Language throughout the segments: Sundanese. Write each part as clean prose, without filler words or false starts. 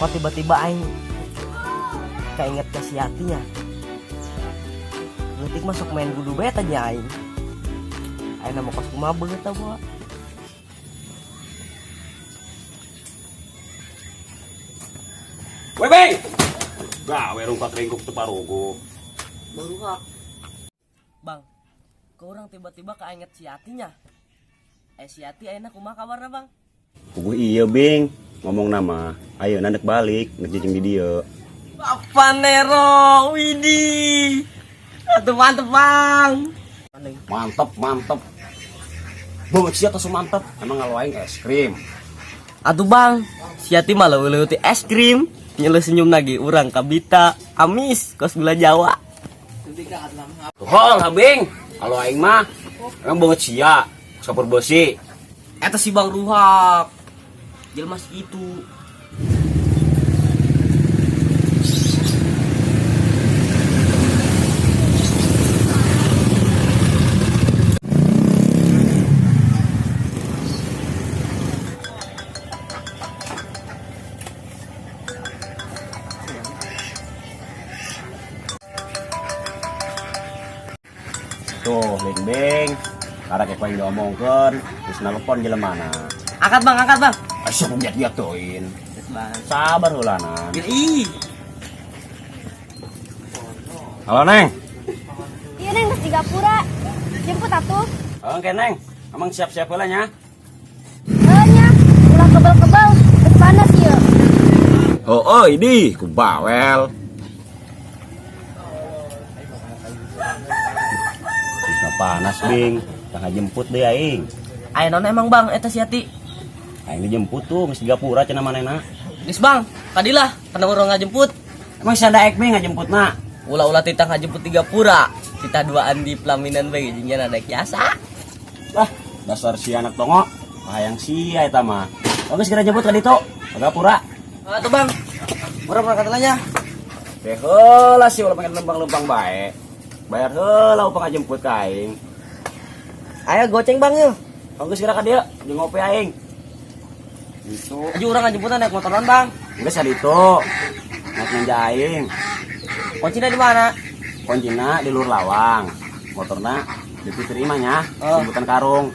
Kok tiba-tiba aing keinget ke si Yati nya. Leutik masuk main gudu beta nya aing. Aing nama kos kumaha beungeut tah bawa. Weh, Beng. Gawe rungkat ringkuk teu paruguh. Baru hak. Bang, ke orang tiba-tiba keinget si Yati nya. Eh si Yati ayeuna kumaha kabarna, Bang? Puguh iya, Bing. Ngomong nama, ayeuna ndek balik, ndek cicing di dieu. Apa Nero, Widih. Atuh mantep, Bang. Mantep, mantep. Banget sia tos mantep. Emang ngalo aing es krim. Atuh Bang, si Yati mah leuwih-leuwih ti es krim. Nyeleuh senyum lagi urang kabita, amis kos gula Jawa. Hol, ha, Bing. Kalau aing mah emang banget sia, kapur besi. Eta si Bang Ruhak. Jelema itu. Tuh, Ling Bing. Karena kayak yang diomongkeun, terus nelpon jelemana. Angkat Bang, angkat Bang. Asyik giat-giatoin. Bang. Sabar heulana. Ih, Halo, Neng. Iya Neng, geus di gapura. Jemput atuh. Oke, Neng. Emang siap-siap heula nya. Heuh nya, ulah kebel-kebel, geus panas ieu. Oh, oh, ini ku bawel. Bisa panas, Bing. Tangga jemput deh aing. Aya naon emang Bang eta si Yati? Aing dijemput tuh geus gapura cenah manehna. Geus Bang, kadilah kana urang ngajemput. Emang si ada ek Bing ngajemputna? Ulah-ulah titah ngajemput tiga pura. Kita duaan di pelaminan bae jeung ada kiasa. Lah, dasar si anak tongo. Hayang sia eta mah. Oke, segera jemput ka ditu. Ka gapura. Atuh Bang. Urang berangkat lah nya. Teh heula sih ulah pengen lempang-lempang bae. Bayar heula upah ngajemput ka aing. Ayo goceng Bang yeuh. Oke, segera ka dieu jeung ngopi aing. Itu. Aju urang ngajemputan naik motoran Bang. Geus ka ditu. Naik ninja aing. Kuncina di mana? Kuncina di luar lawang. Motorna diterima nya, Oh. jemputan karung.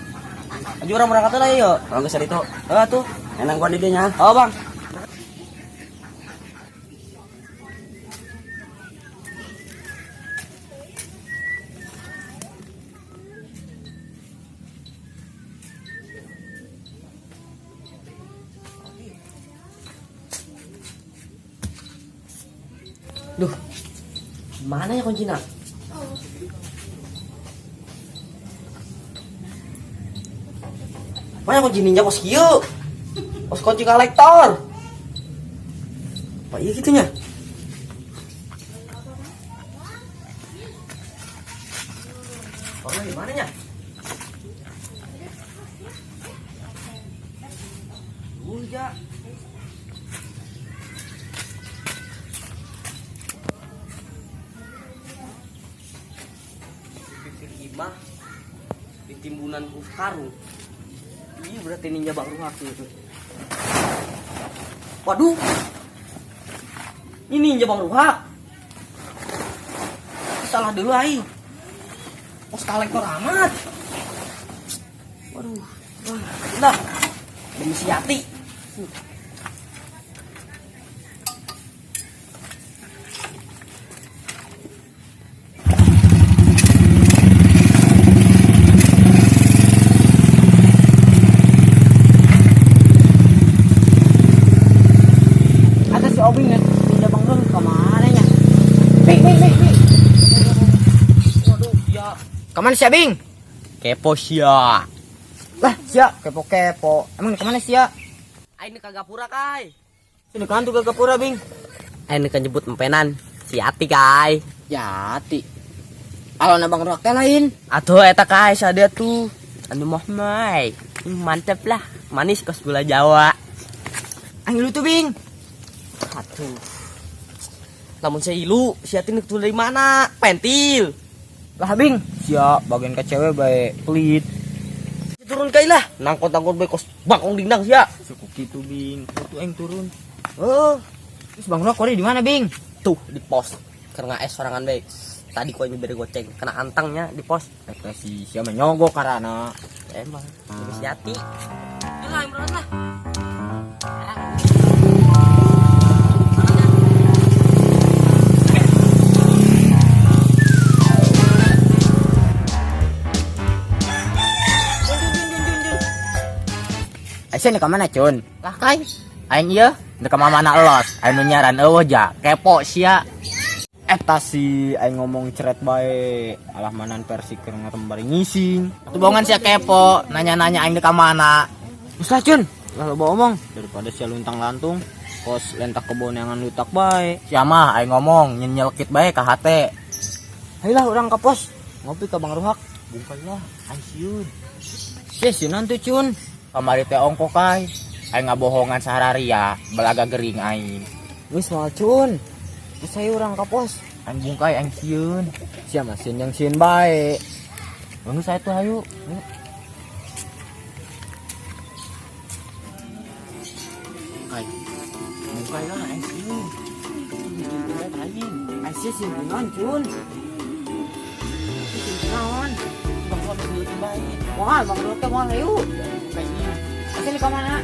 Aju urang berangkat lah yuk. Orang geus ka ditu. Heeh tuh. Enak gua di dieu nya. Oh Bang. Duh, mana ya kuncinya? Mana kunci ninja kos kieu? Kos kunci kolektor. Apa iya gitunya? Orangnya di mana nya? Ja. Pikir imah di timbunan ku karung. Iya berarti ninja Bang Ruhak itu. Waduh. Ini ninja Bang Ruhak. Salah dulu aing. Pos kolektor amat. Waduh. Wah, nah. Demi si Yati. Ada si Obing nih, ninja Bang Ruhak kemana nya? Bing, bing, bing, bing. Waduh, ya. Kemana si Abing? Kepo sia. Lah, sia, kepo-kepo. Emang kemana sia? Aing ka gapura kai. Sini kan tuh ke gapura, Bing. Aing ka jemput empenan si Yati kai. Yati. Alona Bang Ruhak teh lain. Atuh eta kai sadia tuh. Anu mah mai. Mantep lah, manis kos gula Jawa. Aing lu tuh, Bing. Atuh. Lamun saya ilu, si Yati nek dari mana? Pentil. Lah, Bing. Sia, bagian ke cewek bae pelit. Turun kai lah. Nangkot-nangkot bae kos bangkong dindang sia. Suku kitu, Bing. Tuh aing turun. Heuh. Terus Bang Rok di mana, Bing? Tuh di pos. Keur es sorangan bae. Tadi ku aing beri goceng, kena antangnya di pos. Eta si sia mah nyogok karana. Emang, ini si Yati. Lah, imron lah. Aisyah nih kemana, Cun? Lah kai. Aing ieu ndek ka mana elos. Aing nu nyaran eueuh ja. Kepo sia. Eta si aing ngomong ceret bae. Alah manan versi keur ngerem bari ngising. Atuh bohongan sia kepo, nanya-nanya aing dek ka mana. Geus lah, Cun. Lah loba omong daripada sia luntang-lantung. Kos lentak kebon yang lutak bae. Sia mah aing ngomong nyenyelkit bae ka hate. Ayolah urang ka pos. Ngopi ka Bang Ruhak. Bungkai lah, aing sieun. Sia sieun tuh, Cun. Kamari teh ongko kai. Aing ngabohongan sahararia, belaga gering aing. Geus moal, Cun. Geus ayo urang ka pos. Aing bungkai aing sieun. Sia mah sieun yang sieun bae. Geus saya tuh hayu. Kai. Bungkai lah aing sieun. Aing. Aing sieun kunaon, Cun? Sieun kunaon? Bang Ruhak geus bae. Moal, Bang Ruhak teh moal hayu. Asli ka mana?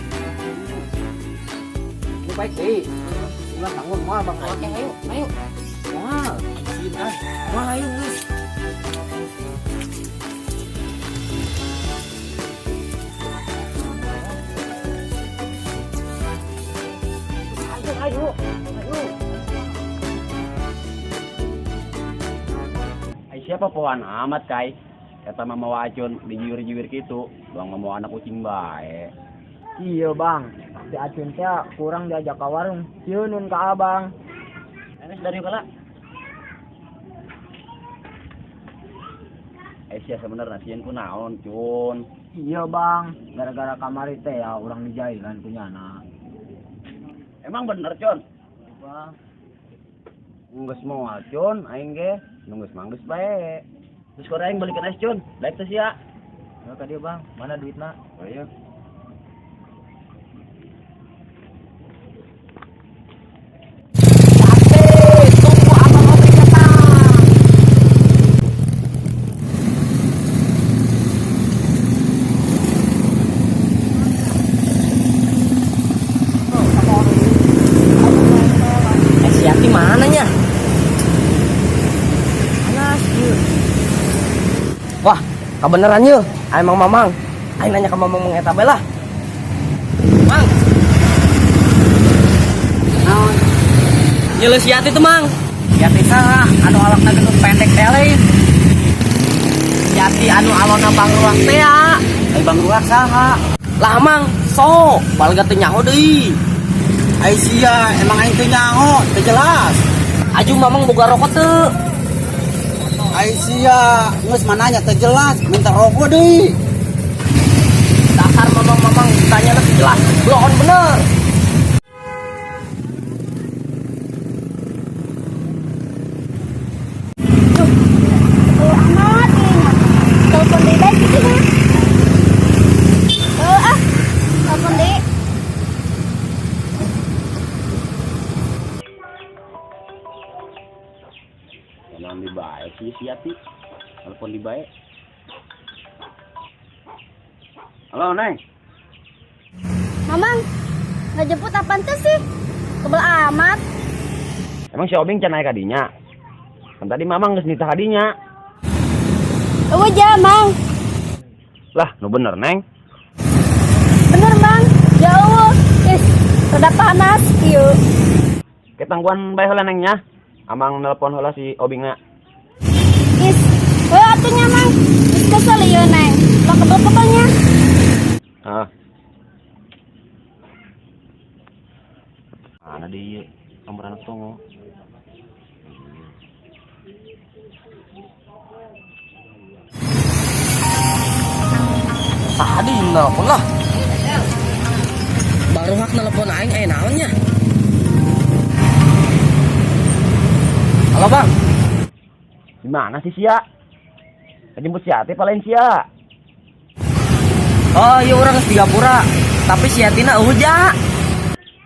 Lu baik deui. Ulah tanggung moal Bang Ruhak teh hayu, hayu. Moal. Sieun ah. Moal hayu geus. Ayo, ayo, ayo. Ai siapa pohan amat kai. Eta mah mawa Acun dijiwir-jiwir kitu, doang mawa anak kucing bae. Iya bang, si Acun teh kurang diajak ke warung. Sieun nun ka abang. Enes dari kala. Eh sia sebenarnya sieun ku naon, Cun? Iya bang, gara-gara kamari teh ya urang dijailan ku nyana. Emang bener, Cun? Bang, Geus moal, Cun, aing ge. Nu geus mah geus bae. Terus kore aing balikeun es, Cun. Daek teh sia. ya ka dieu bang, mana duitna? Oh iya. Tunggu abang Obing datang. Eh, si Yati mana nya? Panas, ieu. Wah, kebenaran ye. Aing Mang Mamang. Aing nanya ke Mamang Mang eta bae lah. Mang. Naon? Nyeuleuh si Yati tuh, Mang. Yati saha? Anu awakna gendut pendek teh lain. Yati anu alona Bang Ruak teh ya. Ai Bang Ruak saha? Lah Mang, so, balga teu nyaho deui. Ai sia, emang aing teu nyaho, teu jelas. Aju Mamang boga rokok teu. Ai sia, geus mananya teu jelas, minta rokok deui. Dasar mamang-mamang ditanya teu jelas. Bloon bener. Duh, teu amat ieu nya. Telepon deui bae kitu mah. Heuh ah, telepon deui. Jangan di bae sih si Yati. Telepon di bae. Halo, Neng. Mamang, ngajemput apaan tuh sih? Kebel amat. Emang si Obing can naik kadinya? Kan tadi Mamang geus nitah kadinya. Eueuh ja, Mang. Lah, nu bener, Neng. Bener, Mang. Jauh. Is, rada panas kieu. Ketangguhan bae heula Neng nya. Amang nelpon heula si Obingna. Is, heuh atuh nya, Mang. Geus kesel ieu, Neng. Ulah kebel-kebelnya. Ah. Mana di nomor anak tongo? Tadi nelpon lah. Bang Ruhak nelpon aing aya naon nya? Halo, Bang. Di mana sih sia? Jemput si Ati apa lain sia? Oh, iya urang geus di gapura. Tapi si Yatina eueuh ja.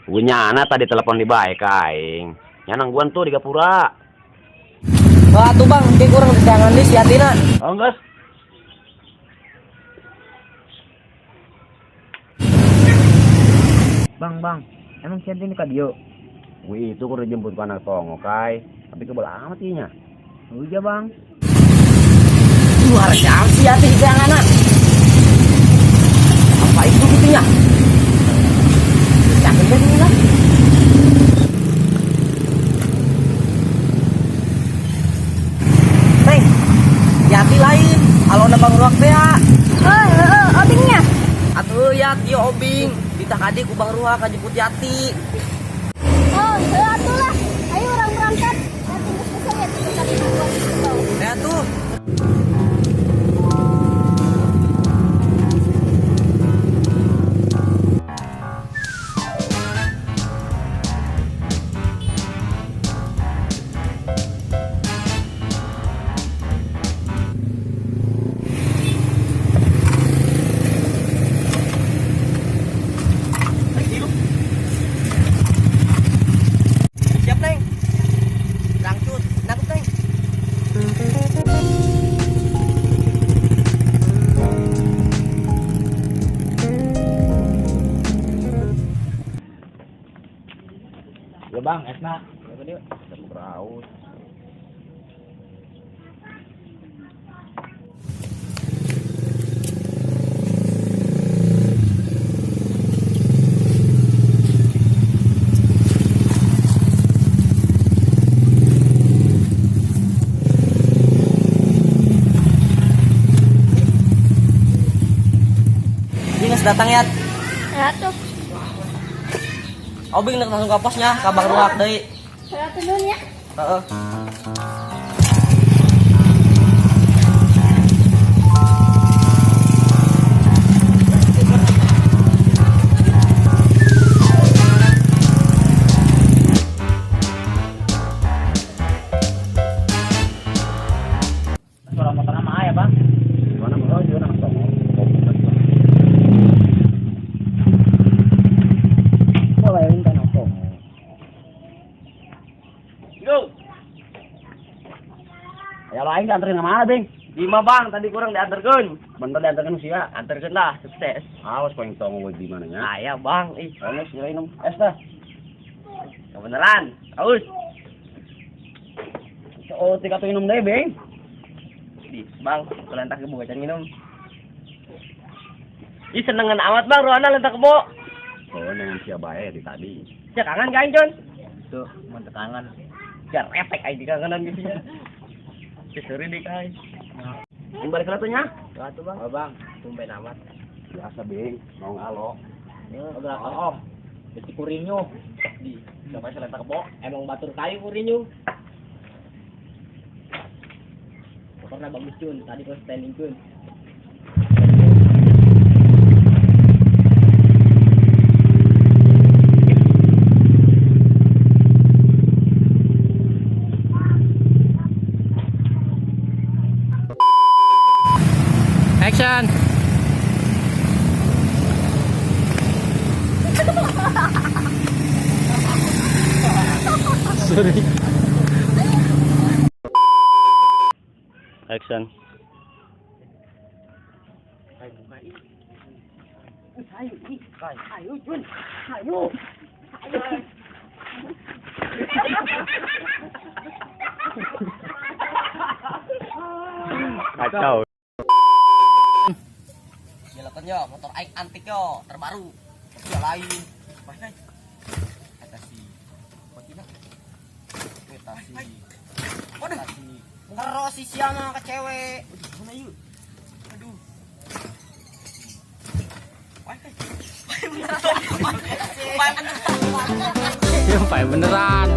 Nyana tadi telepon di bae ka aing. Nya nangguan tuh di gapura. Wah tuh bang, kayak kurang disangan di si Yatina. Oh, geus. Bang, bang, emang si Yanti ka dieu? Wih, itu kudu dijemput ku anak tongo kai. Tapi kebel amat ieu nya. Uja, Bang. Luar jam si Yati di anak. Apa itu gitunya? Yakin deh ini lah. Neng, Yati lain. Alona bang ruak teh ya. Oh, heeh, obingnya. Atuh Yati obing. Ditah kadi ku bang ruak kajemput Yati. Oh, heuh atuh lah. Ayo urang berangkat. Nanti geus kesel ya tadi nungguan di situ. Ya tuh. Siap, Neng. Langcut, nangkep, Neng. Ya, Bang, esna. Raus. Ini nges datang ya. Ya tuh. Obing nek langsung ke posnya, ka Bang Ruak deui. Heuh atuh nuhun ya. Heeh. Suara motor nama aya, Bang. Gimana mau juga anak tongo. Kok lain kan anak tongo. Yo. Ya lain dianterin ke mana, Bing? Lima bang, tadi kurang diantarkeun. Bener diantarkan sia. Antarkeun lah, sukses. Awas poing tongo di mana nya. Aya bang, ih, Geus sila minum es dah. kebeneran. Aus. Oh, tiga tuh minum deh, Bing. Di, bang, kelentak kebo gacan minum. Ih, senengan amat bang, ruana lentak kebo. Oh, dengan sia bae di tadi. Sia kangen kain, Con. Tuh, mun kangen. Sia refek aing di kangenan gitu ya. Sia seuri di kai. Ini balik ke nya. Tuh bang. Oh, Bang. Tumben amat. Biasa, Bing. Mau ngalo. Berapa, Om? Besi kurinyo. Di, siapa sih lentak kebo? Emang batur kayu kurinyo. Motornya bagus Cun, tadi gua standing Cun. Action. Sorry. Action. Ayo Jun, ayo. Kacau. Jelakan yo, motor aing antik yo, terbaru. Tapi lain. Wah, kai. Eta si Kotina. Eta si. Waduh. Ngeros si sia mah ke cewek. Aduh, mana yuk? Aduh. Wah, kai. Wah, beneran. Ya, beneran.